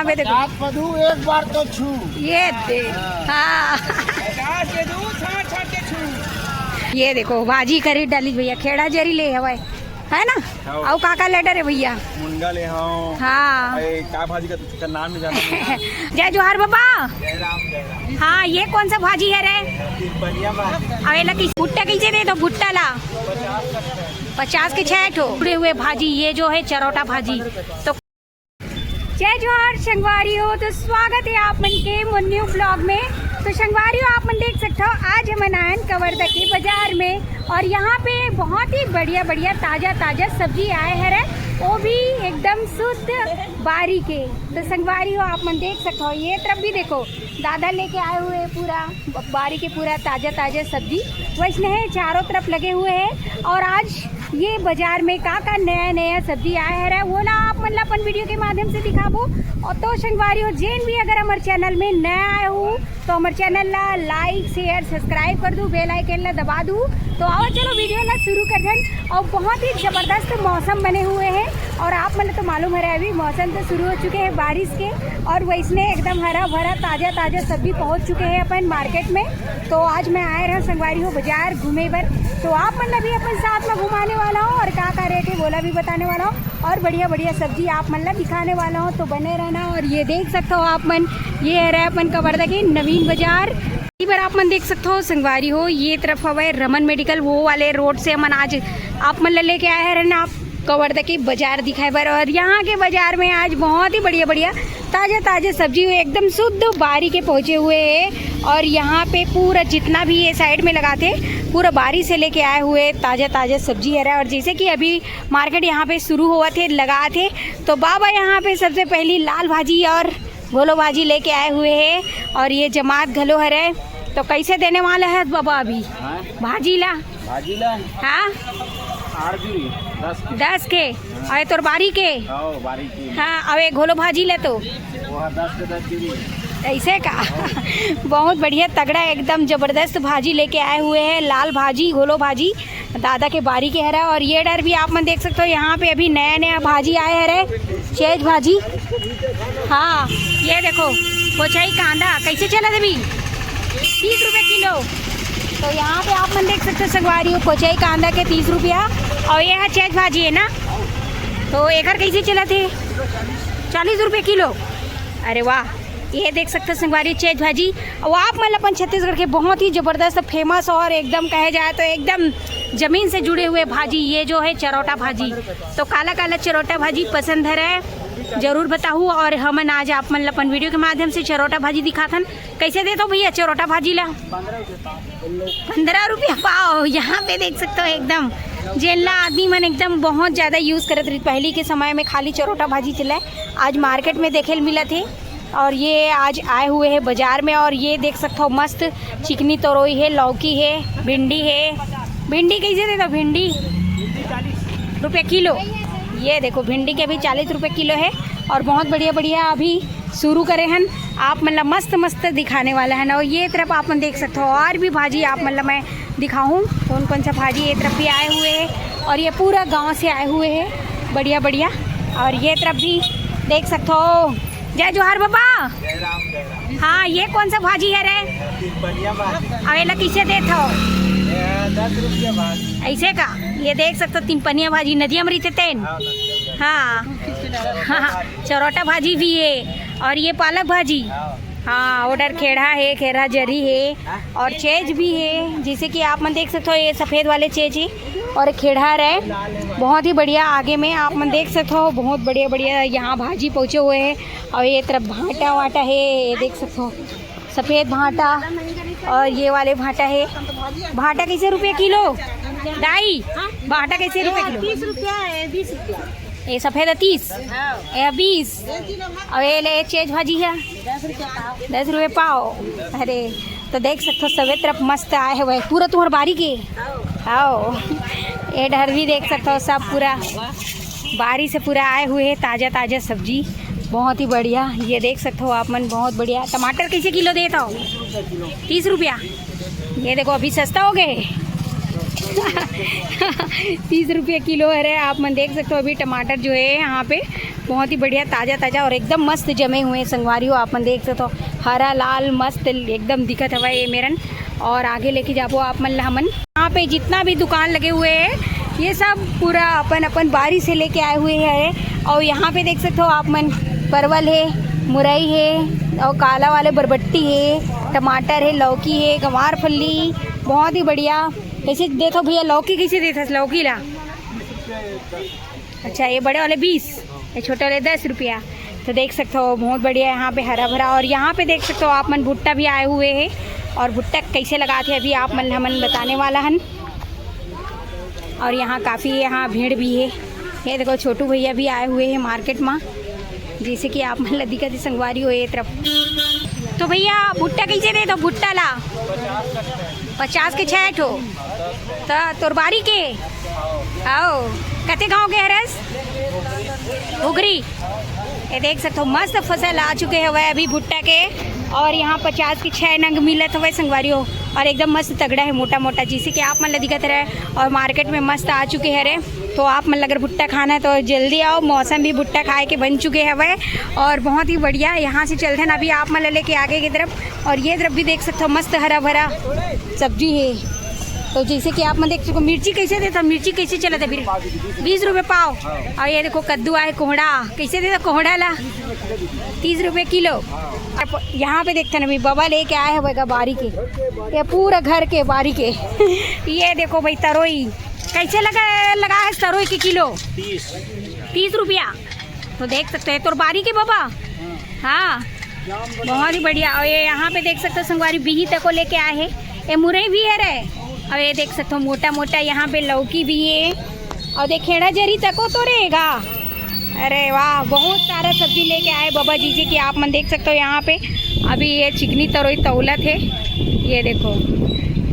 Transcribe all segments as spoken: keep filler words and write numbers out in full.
अबे देखो। पचास पदू एक बार तो छू। ये दे। हाँ। पचास दे दू, छाट छाट के छू। ये देखो, भाजी खरीद डाली भैया, खेड़ा जरी ले हवाए, है ना? हाँ। अउ का का लेटर है भैया? मुनगा ले हव। हाँ। अरे, का भाजी का, का नाम नहीं जाना। जय जोहार बाबा। जय राम, जय राम। हाँ, ये कौन सा भाजी है रे? बढ़िया भाजी। अउ एला किस, भुट्टा कैसे दे दो, भुट्टा ला? पचास के छह ठो। उड़े हुए भाजी, ये जो है चरौटा भाजी। तो जय जोहार संगवारी हो, तो स्वागत है आप मन के मोर न्यू ब्लॉग में। तो संगवारी हो, आप मन देख सकते हो, आज हमन आयन कवर्धा के बाजार में और यहाँ पे बहुत ही बढ़िया बढ़िया ताजा ताजा सब्जी आए हरे, वो भी एकदम शुद्ध बारी के। तो संगवारी हो, आप मन देख सकते हो, ये तरफ भी देखो, दादा लेके आए हुए पूरा ब-, बारी के पूरा ताजा ताजा सब्जी। वैसने है, चारों तरफ लगे हुए हैं। और आज ये बाजार में का का नया नया सब्जी आए हरे, वो ला आप मन ला अपन वीडियो के माध्यम से दिखाबो। और तो संगवारी हो, जेन भी अगर हमर चैनल में नया आए हो, तो हमर चैनल ला लाइक, शेयर, सब्सक्राइब कर दू, बेल आइकन ला दबा दू। तो आओ, चलो वीडियो ला शुरू कर दन। और बहुत ही जबरदस्त मौसम बने हुए हैं, और आप मन ला तो मालूम हरे, अभी मौसम तो शुरू हो चुके हैं बारिश के, और वैसने एकदम हरा भरा ताजा ताजा सब्जी पहुंच चुके हैं अपन मार्केट में। तो आज मैं आए रहा संगवारी हो बाजार घूमे बर, तो आप मन ला भी अपन साथ में घुमाने वाला हूँ, और का का रेट है, वो ला भी बताने वाला हूँ, और बढ़िया बढ़िया सब्जी आप मन ला दिखाने वाला हूँ। तो बने रहना। और ये देख सकते हो आप मन, ये हरे अपन कवर्धा के नवीन बाजार। इस बार आप मन देख सकते हो संगवारी हो, ये तरफ हवे रमन मेडिकल, वो वाले रोड से हमन आज आप मन ला लेके आए हरे ना, आप कवर्धा के बाजार दिखाए बर। और यहाँ के बाजार में आज बहुत ही बढ़िया बढ़िया ताजा ताजा सब्जी हुए, एकदम शुद्ध बारी के पहुँचे हुए हैं। और यहाँ पे पूरा जितना भी ये साइड में लगाते, पूरा बारी से लेके आए हुए ताजा ताजा सब्जी हरे। और जैसे कि अभी मार्केट यहाँ पे शुरू हुआ थे, लगा थे, तो बाबा यहाँ पे सबसे पहली लाल भाजी और घोलो भाजी लेके आए हुए हैं। और ये जमात घलो हरे, तो कैसे देने वाला है बाबा अभी हाँ? भाजी ला? भाजी ला? हाँ। आठ जोड़ी, दस के। दस के। और ये तोर बारी के? हाँ, बारी के। हाँ, और ये घोलो भाजी ले तो? वो है दस के दस जोड़ी। ऐसे का? बहुत बढ़िया, तगड़ा, एकदम जबरदस्त भाजी लेके आए हुए हैं। लाल भाजी, घोलो भाजी, दादा के बारी के हरा। और ये डर भी आप मन देख सकते हो, यहाँ पे अभी नया नया भाजी आए हरे, चेज भाजी। हाँ, ये देखो, कोचई कांदा कैसे चला देवी? तीस रुपये किलो। तो यहाँ पे आप मन देख सकते हो संगवारी हो, कोचई कांदा के तीस रुपया। और ये है चेज भाजी है ना, तो एकर कैसे चला थे? चालीस रुपये किलो। अरे वाह, ये देख सकते हो संगवारी, चेज भाजी। और आप मन अपन छत्तीसगढ़ के बहुत ही जबरदस्त फेमस और एकदम कहे जाए तो एकदम जमीन से जुड़े हुए भाजी, ये जो है चरौटा भाजी। तो काला काला चरौटा भाजी पसंद है, जरूर बताहू। और हमन आज आप मन ला अपन वीडियो के माध्यम से चरौटा भाजी दिखाथन। कैसे देत हो भैया चरौटा भाजी ला? पंद्रह रुपया पाव। यहाँ पे देख सकते हो एकदम जेन ला आदमी मन एकदम बहुत ज्यादा यूज करत रही। पहली के समय में खाली चरौटा भाजी चला, आज मार्केट में देखे ल मिलत हे। और ये आज आए हुए हैं बाजार में। और ये देख सकते हो मस्त चिकनी तोरई है, लौकी है, भिंडी है। भिंडी कैसे देत हो भिंडी? रुपये किलो। ये देखो भिंडी के भी चालीस रुपये किलो है। और बहुत बढ़िया बढ़िया अभी शुरू करे हन, आप मन ला मस्त मस्त दिखाने वाला है ना। और ये तरफ आप मन देख सकते हो और भी भाजी आप मन ला मैं दिखाऊँ कौन कौन सा भाजी ये तरफ भी आए हुए है। और ये पूरा गांव से आए हुए है बढ़िया बढ़िया। और ये तरफ भी देख सकते हो। जय जोहार बाबा। जय राम, जय राम। हाँ, ये कौन सा भाजी है रे? बढ़िया भाजी। अब एला कैसे देत हो? ये दस रुपया भाजी। ऐसे का? ये देख सकते हो, तीन पनिया भाजी नदिया में रहते तेन। हाँ, नदिया में। हाँ। हाँ, चरौटा भाजी भी है और ये पालक भाजी। हाँ। हाँ, ओडर खेड़ा है, खेड़ा जरी है और चेज भी है, जैसे कि आप मन देख सकते हो, ये सफेद वाले चेज है और खेड़ा रहे, बहुत ही बढ़िया। आगे में आप मन देख सकते हो, बहुत बढ़िया बढ़िया यहाँ भाजी पहुँचे हुए हैं। और ये तरफ भाटा वाटा है, ये देख सकते हो सफेद भाटा, और ये वाले भाटा है। भाटा कैसे रुपये किलो दाई? भाटा कैसे रुपये किलो? तीस रुपया है, बीस रुपया। ये सफेद है तीस, हाँ। ये बीस, और ये ले चेज भाजी है दस रुपया पाव। दस रुपये पाव। अरे, तो देख सकते हो सभी तरफ मस्त आए हुए, पूरा तुम्हार बारी के। आओ, ये डर भी देख सकते हो सब पूरा बारी से पूरा आए हुए हैं, ताजा ताजा सब्जी, बहुत ही बढ़िया। ये देख सकते हो आप मन, बहुत बढ़िया। टमाटर कैसे किलो देत हो? तीस रुपया। ये देखो अभी सस्ता हो गए। तीस रुपये किलो है रे। आप मन देख सकते हो अभी टमाटर जो है यहाँ पे बहुत ही बढ़िया, ताजा ताजा और एकदम मस्त जमे हुए हैं संगवारी हो। आप मन देख सकत हो, हरा लाल मस्त एकदम दिखत हवय ये मेरन। और आगे लेके जाबो आप मन ला हमन। यहाँ पे जितना भी दुकान लगे हुए हैं, ये सब पूरा अपन अपन बारी से लेके आए हुए हैं। और यहाँ पे देख सकत हो आप मन, परवल है, मुरई है, और काला वाले बरबट्टी है, टमाटर है, लौकी है, गंवार फली। बहुत ही बढ़िया। कैसे देथो भैया, लौकी कैसे देथस, लौकी ला? अच्छा, ये बड़े वाले बीस, ये छोटे वाले दस रुपया। तो देख सकत हो, बहुत बढ़िया यहाँ पे हरा भरा। और यहाँ पे देख सकत हो आप मन, भुट्टा भी आए हुए हैं। और भुट्टा कैसे लगाथे, अभी आप मन हमन बताने वाला हन। और यहाँ काफ़ी, यहाँ भीड़ भी है। ये देखो, छोटू भैया भी आए हुए हैं मार्केट में, जैसे कि आप मन ला दिखत हे संगवारी हो ये तरफ। तो भैया, भुट्टा कैसे देथो, भुट्टा ला? पचास के छः ठो। त तोर बारी के? आओ, कते गांव के हरस? घुघरी। ये देख सकत हो, मस्त फसल आ चुके हवय अभी भुट्टा के। और यहाँ पचास के छः नंग मिलत हवय संगवारी हो। और एकदम मस्त तगड़ा है, मोटा मोटा, जैसे कि आप मन ला दिखत रहे। और मार्केट में मस्त आ चुके हरे। तो आप मन ला अगर भुट्टा खाना है तो जल्दी आओ, मौसम भी भुट्टा खाए के बन चुके हवय। और बहुत ही बढ़िया। यहाँ से चलते हैं अभी आप मन ला लेके आगे की तरफ। और ये तरफ भी देख सकत हो, मस्त हरा भरा सब्जी है। तो जैसे कि आप मन देख सकत हो, मिर्ची कैसे देथो, मिर्ची कैसे चलत हे अभी? बीस रुपये पाव। और ये देखो, कद्दू आए, कोहड़ा कैसे देथो, कोहड़ा ला? तीस रुपये किलो। यहाँ पे देखते हैं ना, अभी बबा लेके आए हैं बगा बारी के, ये पूरा घर के बारी के। ये देखो भाई, तरोई कैसे लगा, लगा है तरोई के किलो? तीस। तीस रुपया। तो देख सकते हैं, तोर बारी के बबा। हाँ, बहुत ही बढ़िया। और ये यहाँ पे देख सकते हो संगवारी, बिही तको लेके आए हैं। ये मुरई भी है रे। और ये देख सकते हो, मोटा मोटा यहाँ पे लौकी भी है। और देख, खेड़ा जरी तको तो रहेगा। अरे वाह, बहुत सारा सब्जी लेके आए बाबा जी जी कि आप मन देख सकते हो यहाँ पे। अभी ये चिकनी तरोई तौलत है, ये देखो।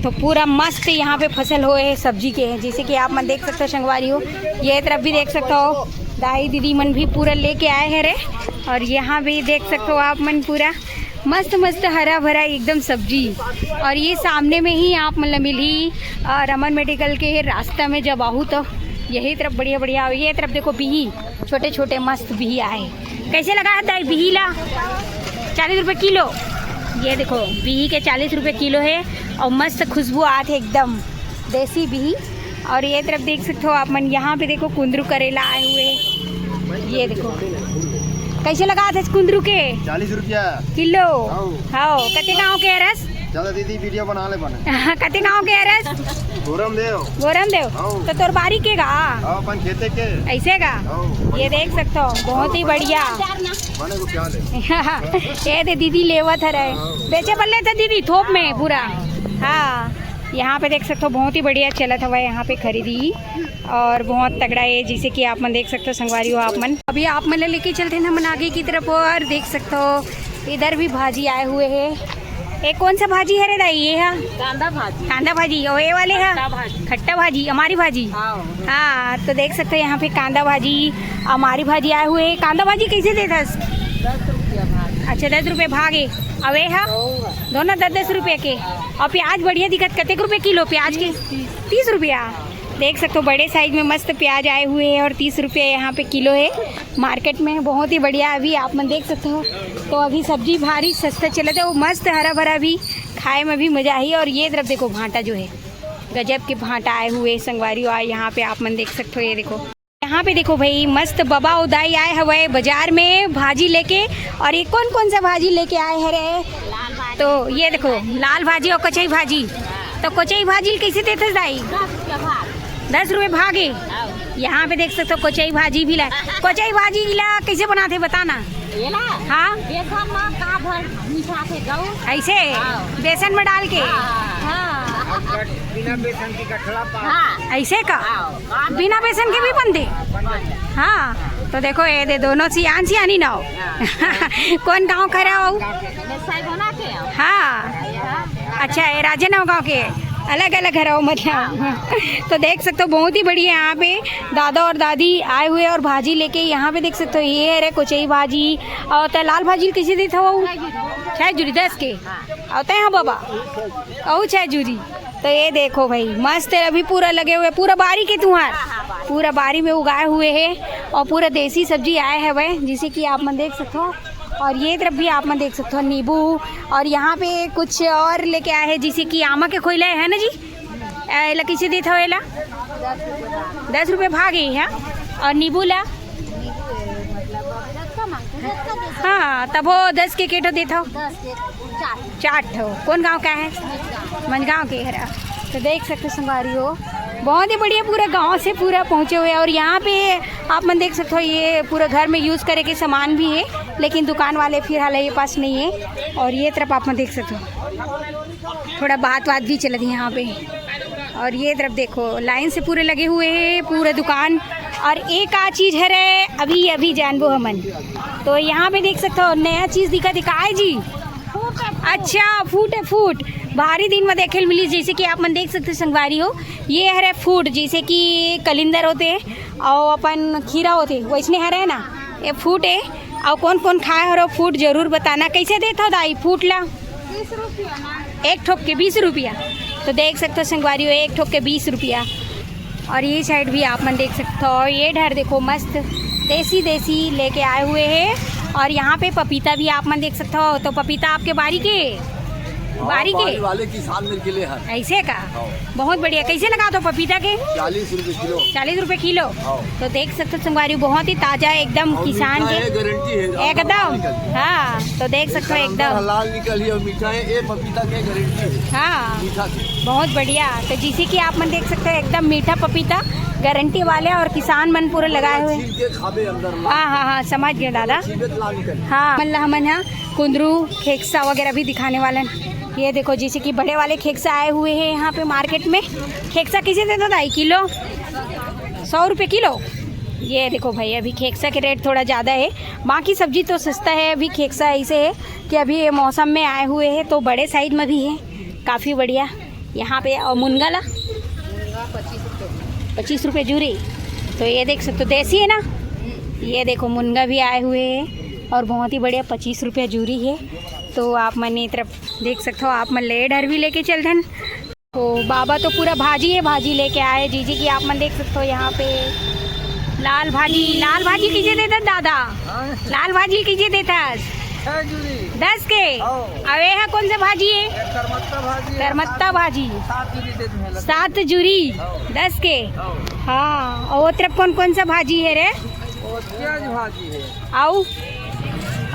तो पूरा मस्त यहाँ पे फसल होए है सब्जी के, जैसे कि आप मन देख सकते हो संगवारी हो। ये तरफ भी देख सकते हो, दाई दीदी मन भी पूरा लेके आए हैं रे। और यहाँ भी देख सकते हो आप मन, पूरा मस्त मस्त हरा भरा एकदम सब्जी। और ये सामने में ही आप मन ला मिलही, अ, रमन मेडिकल के रास्ता में जब आहू तो यही तरफ बढ़िया बढ़िया। ये तरफ देखो, बिही, छोटे छोटे मस्त बिही आए। कैसे लगा है दाई बिही ला? चालीस रुपये किलो। ये देखो, बिही के चालीस रुपये किलो है। और मस्त खुशबू आत है एकदम देसी बिही। और ये तरफ देख सकते हो आप मन, यहाँ पे देखो, कुंदरू करेला आए हुए हैं। ये देखो, कैसे लगा थे कुंदरू के? चालीस रुपया। किलो। हाँ। हाँ, कते गांव के हरस? चलो दीदी, वीडियो बना ले बने। कते गांव के हरस? गोरम देव। गोरम देव। हाँ। तो तोर बारी के गा? हाँ, अपन खेते के। ऐसे का? हाँ। ये देख सकते हो, बहुत ही बढ़िया। बने को क्या ले? ये दे दीदी लेवत हरे। बेचे बल्ले थे दीदी, थोक में पूरा। हाँ, यहाँ पे देख सकते हो, बहुत ही बढ़िया चलत हवा है यहाँ पे खरीदी। और बहुत तगड़ा है, जैसे कि आप मन देख सकते हो संगवारी हो आप मन। अभी आप मन ला लेके चलते हैं हमन आगे की तरफ। और देख सकते हो, इधर भी भाजी आए हुए हैं। ये कौन सा भाजी है रे दाई? ये है कांदा भाजी। कांदा भाजी। और ये वाले है खट्टा भाजी। खट्टा भाजी, हमारी भाजी। हाँ। हाँ, तो देख सकते हो यहाँ पे कांदा भाजी, हमारी भाजी आए हुए हैं। कांदा भाजी कैसे देथस? दस रुपया भाग। अच्छा, दस रुपये भाग है। और ये है? दोनों। दोनों दस दस रुपये के। और प्याज बढ़िया दिखत, कतेक रुपये किलो प्याज के? तीस, तीस। तीस रुपया। देख सकते हो, बड़े साइज में मस्त प्याज आए हुए हैं और तीस रुपये यहाँ पे किलो है मार्केट में। बहुत ही बढ़िया। अभी आप मन देख सकते हो, तो अभी सब्जी भारी सस्ता चलत है, वो मस्त हरा भरा भी, खाए में भी मजा आई। और ये तरफ देखो, भांटा जो है, गजब के भांटा आए हुए संगवारी। और यहाँ पे आप मन देख सकते हो, ये देखो, यहाँ पे देखो भाई, मस्त बबा अउ दाई आए हवय बाजार में भाजी लेके। और ये कौन कौन सा भाजी लेके आए हरे? तो ये देखो, लाल भाजी और कचई भाजी। तो कचई भाजी कैसे देते दाई? दस रुपये भागे। यहाँ पे देख सकते हो, कचई भाजी भी ला। कचई भाजी ला कैसे बनाते, बताना। ये ला? हाँ। बेसन में का भर मिठाथे गऊ। ऐसे? हाँ। बेसन में डाल के? हाँ। बिना बेसन की गठला पा। हाँ। ऐसे का? हाँ। बिना बेसन के भी बनते? हाँ, तो देखो, ये दे दोनों सियान सियानी ना हो। कौन गांव खरा हो? हाँ, अच्छा, ये राजेनव गांव के, अलग अलग घर हो मतलब। तो देख सकते हो, बहुत ही बढ़िया यहाँ पे दादा और दादी आए हुए और भाजी लेके। यहाँ पे देख सकते हो, ये है रे कोचई भाजी। और तो लाल भाजी कैसे देता हो? छह जुड़ी दस के। और तय हाँ बाबा, और छह जुड़ी। तो ये देखो भाई, मस्त है, अभी पूरा लगे हुए, पूरा बारी के तुहार। पूरा बारी में उगाए हुए हे और पूरा देसी सब्जी आए हवय, जैसे कि आप मन देख सकथो। और ये तरफ भी आप मन देख सकथो नींबू, और यहाँ पे कुछ और लेके आए हैं, जैसे कि आमा के खोइला है ना जी। ए, एला कइसे देत हव एला? दस रुपये भागे है। और नींबू ला? हाँ, तब वो दस के केठो देत हव। चार ठो। कौन गांव का है? मंझगांव के हरा। तो देख सकते संगवारी हो, बहुत ही बढ़िया, पूरा गांव से पूरा पहुंचे हुए हैं। और यहाँ पे आप मन देख सकते हो, ये पूरा घर में यूज़ करे के सामान भी है, लेकिन दुकान वाले फिलहाल ये पास नहीं है। और ये तरफ आप मन देख सकते हो, थोड़ा बात बात भी चलत है यहाँ पे। और ये तरफ देखो, लाइन से पूरे लगे हुए हैं पूरा दुकान। और एक आ चीज हरे, अभी अभी जानबो हमन। तो यहाँ पे देख सकते हो, नया चीज दिखा दिखाए जी। अच्छा, फूट है, फूट। भारी दिन में देखे ल मिली, जैसे कि आप मन देख सकते हो संगवारी हो, ये हरे फूट, जैसे कि कलिंदर होते हैं और अपन खीरा होते हैं, वैसने हरे ना, ये फूट है। और कौन कौन खाए हरो फूट, जरूर बताना। कैसे देत हो दाई फूट ला? एक ठोक के बीस रुपया। तो देख सकते हो संगवारी हो, एक ठोक के बीस रुपया। और ये साइड भी आप मन देख सकते हो, ये डहर देखो, मस्त देसी देसी लेके आए हुए हैं। और यहाँ पे पपीता भी आप मन देख सकते हो। तो पपीता आपके बारी के? हाँ, बारी के? बारी वाले किसान मिल के ले हन। ऐसे का? हाँ। बहुत बढ़िया। कैसे लगात हो पपीता के? चालीस रुपये किलो। चालीस रुपये किलो। हाँ। तो देख सकते हो संगवारी, बहुत ही ताजा, एकदम और किसान मीठा के। है, गारंटी है, एकदम। हाँ, तो देख सकते हो, एकदम। लाल निकल ही और मीठा है, ये पपीता के गारंटी है। हाँ, मीठा से। बहुत बढ़िया। तो जैसे कि आप मन देख सकते हो, एकदम मीठा पपीता, गारंटी वाले, और किसान मन पूरा लगाए हुए। छील के खाबे अंदर ला। हाँ, हाँ, हाँ, समझ गए दादा। छील के लाल निकल। हाँ, मतलब हमन यहाँ कुंदरू, खेकसा वगैरह भी दिखाने वाले हैं। ये देखो, जैसे कि बड़े वाले खेकसा आए हुए हैं यहाँ पे मार्केट में। खेकसा किसे देता था किलो? सौ रुपये किलो। ये देखो भाई, अभी खेकसा के रेट थोड़ा ज़्यादा है, बाकी सब्जी तो सस्ता है। अभी खेकसा ऐसे है कि अभी ये मौसम में आए हुए हैं, तो बड़े साइज में भी है, काफ़ी बढ़िया। यहाँ पे और मुनगा ला पच्चीस रुपये जूरी। तो ये देख सकते हो, देसी है ना। ये देखो, मुनगा भी आए हुए हैं और बहुत ही बढ़िया, पच्चीस रुपये जूरी है। तो आप मन ये तरफ देख सकते हो, आप मन ले डर भी लेके चल धन। तो बाबा तो पूरा भाजी है, भाजी लेके आए जीजी की। आप मन देख सकते हो यहाँ पे लाल भाजी। लाल भाजी किसे देता दादा? हाँ। लाल भाजी किसे देता? छह जूरी। दस के? हाँ। अब ये है कौन सा भाजी है? ये करमत्ता भाजी है। करमत्ता भाजी। सात जूरी दे दूँ, लगा। सात जूरी, हाँ। दस के? हाँ। हाँ, और वो तरफ कौन कौन सा भाजी है रे? वो प्याज भाजी है। आऊ?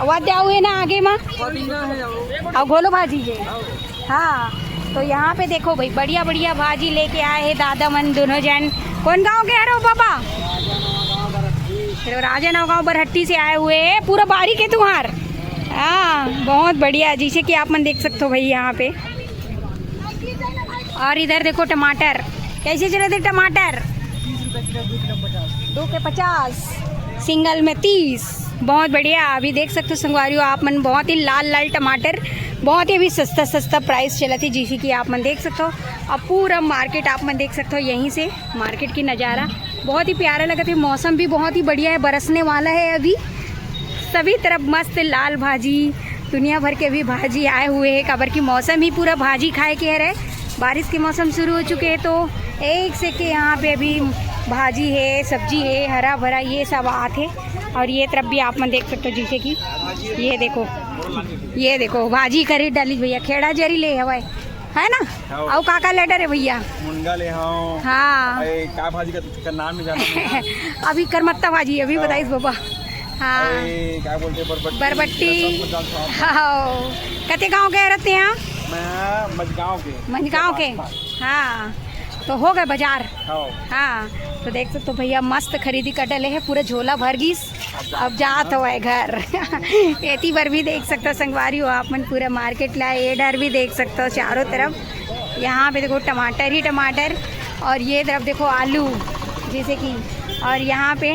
आवाज आऊ है ना आगे मा? पुदीना है, आऊ। और घोलो भाजी है। हाँ। हाँ, तो यहाँ पे देखो भाई, बढ़िया बढ़िया भाजी लेके आए हैं दादा मन दोनों जन। कौन गांव के हरो बाबा? राजा नौगांव बरहट्टी से आए हुए हैं, पूरा बारी के तुहार। हाँ, बहुत बढ़िया, जैसे कि आप मन देख सकते हो भाई यहाँ पे। और इधर देखो टमाटर, कैसे चले थे टमाटर? दो के पचास, सिंगल में तीस। बहुत बढ़िया। अभी देख सकते हो संगवारी हो आप मन, बहुत ही लाल लाल टमाटर, बहुत ही अभी सस्ता सस्ता प्राइस चलत हे, जैसे कि आप मन देख सकते हो। अब पूरा मार्केट आप मन देख सकते हो, यहीं से मार्केट की नज़ारा। बहुत ही प्यारा लगत हे, मौसम भी बहुत ही बढ़िया है, बरसने वाला है अभी। सभी तरफ मस्त लाल भाजी, दुनिया भर के भी भाजी आए हुए हैं, काबर की मौसम ही पूरा भाजी खाए के हरे। बारिश के मौसम शुरू हो चुके हैं, तो एक से के यहाँ पे अभी भाजी है, सब्जी है, हरा भरा ये सब आत है। और ये तरफ भी आप मन देख सकते हो, जैसे कि ये देखो, ये देखो भाजी खरीद डाली भैया, खेड़ा जरी ले हवाए, है ना? हाँ। अउ का का लेटर है भैया? मुनगा ले हव। हाँ। अरे, का भाजी का, का नाम नहीं जाना। अभी करमत्ता भाजी, अभी हाँ। बताइस बाबा। हाँ। अरे, का बोलते हैं, बरबट्टी। बरबट्टी। ये सब मजा आता है। हाँ। कते गांव गए रहते हैं? मैं मजगांव के। मजगांव के? पास, पास। हाँ। तो हो गए बाजार। हाँ। हाँ। तो देख सकते हो भैया, मस्त खरीदी कर डले है, पूरा झोला भर गीस। अब जात हवय घर। एती बर भी देख सकते हो संगवारी हो आप मन, पूरा मार्केट ला, ये डर भी देख सकते हो चारों तरफ। यहाँ पे देखो टमाटर ही टमाटर, और ये तरफ देखो आलू, जैसे कि, और यहाँ पे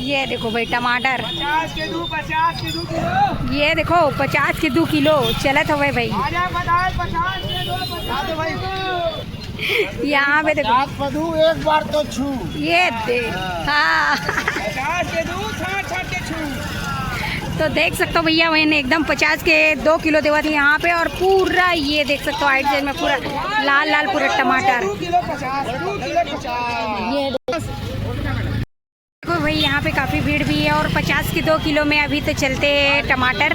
ये देखो भाई टमाटर, पचास के दो, पचास के दो किलो। ये देखो पचास के दो किलो चलत हवय भाई। आजा बताए, पचास के दो, पचास के दो। यहाँ पे देखो। पचास पे दू, एक बार तो छू। ये दे। हाँ। पचास के दू, छाट छाट के छू। तो देख सकते हो भैया, मैंने एकदम पचास के दो किलो देवा थी यहाँ पे, और पूरा ये देख सकते हो आइट साइड में पूरा लाल लाल पूरा टमाटर। दो किलो पचास, दो किलो पचास। ये यहाँ पे काफ़ी भीड़ भी है और पचास के दो किलो में अभी तो चलते हैं टमाटर,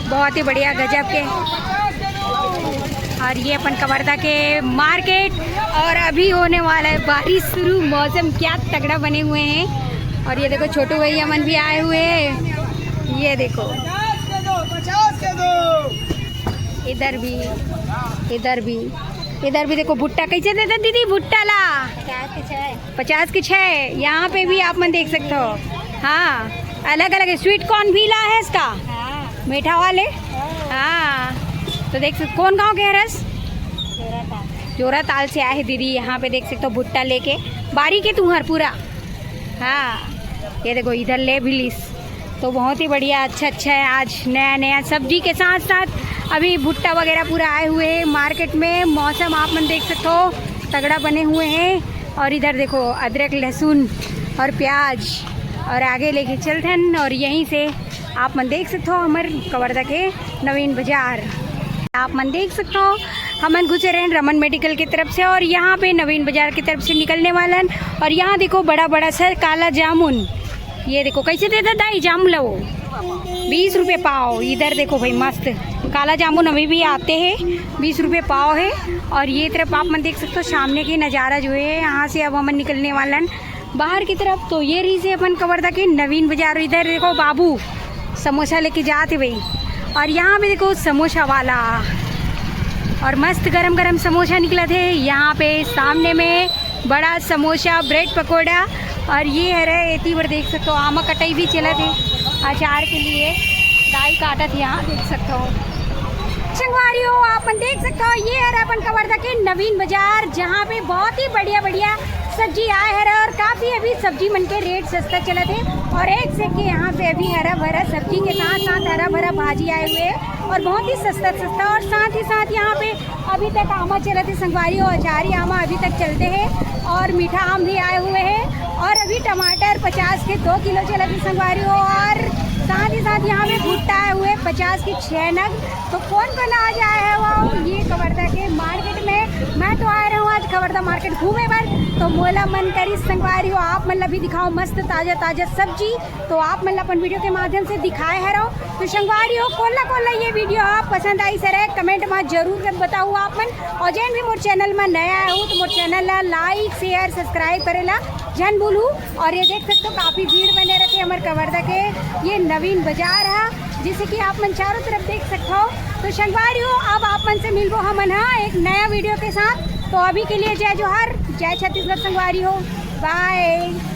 बहुत ही बढ़िया गजब के। और ये अपन कवर्धा के मार्केट, और अभी होने वाला है बारिश शुरू, मौसम क्या तगड़ा बने हुए हैं। और ये देखो, छोटू भैया मन भी आए हुए हैं, ये देखो। इधर भी, इधर भी, इधर भी देखो, भुट्टा कैसे देते दीदी, भुट्टा ला। पचास के छः। यहाँ पे भी आप मन देख सकते हो। हाँ, अलग अलग है। स्वीट कॉर्न भी ला है इसका, हाँ। मीठा वाले। हाँ। हाँ, तो देख सकते, कौन गांव के हरस? जोरा ताल। जोरा ताल से आए हैं दीदी। यहाँ पे देख सकते हो, भुट्टा लेके बारी के तुहर पूरा। हाँ, ये देखो, इधर ले भी लीस। तो बहुत ही बढ़िया, अच्छा अच्छा है। आज नया नया सब्जी के साथ साथ अभी भुट्टा वगैरह पूरा आए हुए हैं मार्केट में। मौसम आप मन देख सकते हो, तगड़ा बने हुए हैं। और इधर देखो, अदरक, लहसुन और प्याज, और आगे लेके चलथन। और यहीं से आप मन देख सकते हो हमर कवर्धा के नवीन बाजार। आप मन देख सकते हो, हमन घुसे रहन रमन मेडिकल की तरफ से, और यहाँ पे नवीन बाजार की तरफ से निकलने वाला है। और यहाँ देखो, बड़ा बड़ा सा काला जामुन, ये देखो कैसे देता दाई जामुन ला वो, बीस रुपये पाव। इधर देखो भाई, मस्त काला जामुन अभी भी आते हैं, बीस रुपये पाव है। और ये तरफ आप मन देख सकते हो, सामने के नज़ारा जो है, यहाँ से अब हमन निकलने वाला है बाहर की तरफ। तो ये रही से अपन कवर्धा के नवीन बाजार। इधर देखो, बाबू समोसा लेके जाते भाई। और यहाँ पे देखो, समोसा वाला, और मस्त गरम गरम समोसा निकला थे यहाँ पे सामने में। बड़ा समोसा, ब्रेड पकोड़ा, और ये हरे एती बर देख सकते हो, आमा कटाई भी चला थे अचार के लिए। दाई काटत यहाँ देख सकते हो। संगवारी हो, आप मन देख सकते हो, ये हरे अपन कवर्धा के नवीन बाजार, जहाँ पे बहुत ही बढ़िया बढ़िया सब्जी आए हरे, और काफ़ी अभी सब्जी मन के रेट सस्ता चला थे। और एक से के यहाँ पे अभी हरा भरा सब्जी के साथ साथ हरा भरा भाजी आए हुए हैं, और बहुत ही सस्ता सस्ता। और साथ ही साथ यहाँ पे अभी तक आमा चला थे संगवारी हो, अचारी आमा अभी तक चलते हैं, और मीठा आम भी आए हुए हैं। और अभी टमाटर पचास के दो किलो चला थे संगवारी हो, और साथ ही साथ यहाँ पे भुट्टा आए हुए पचास के छः नग। तो कौन कौन आज आए हैं वो ये कवर्धा के मार्केट में? मैं तो आए रहूँ आज कवर्धा मार्केट घूमे बर, तो मोला मन करी संगवारी हो, आप मन ला भी दिखाओ, मस्त ताजा ताजा सब्जी। तो आप मन ला अपन वीडियो के माध्यम से दिखाए हरव। तो संगवारी हो, कोन ला कोन ला ये वीडियो आप पसंद आइस हरे, कमेंट में जरूर बताओ आप मन। और जेन भी मोर चैनल में नया आए हो तो मोर चैनल ला लाइक, शेयर, सब्सक्राइब करे ला झन भूलू। और ये देख सकते हो, काफ़ी भीड़ बने रहते हमर कवर्धा के ये नवीन बाजार है, जैसे कि आप मन चारों तरफ देख सकते हो। तो संगवारी हो, अब आप मन से मिलबो हमन, हाँ, एक नया वीडियो के साथ। तो अभी के लिए जय जोहार, जय छत्तीसगढ़ संगवारी हो, बाय।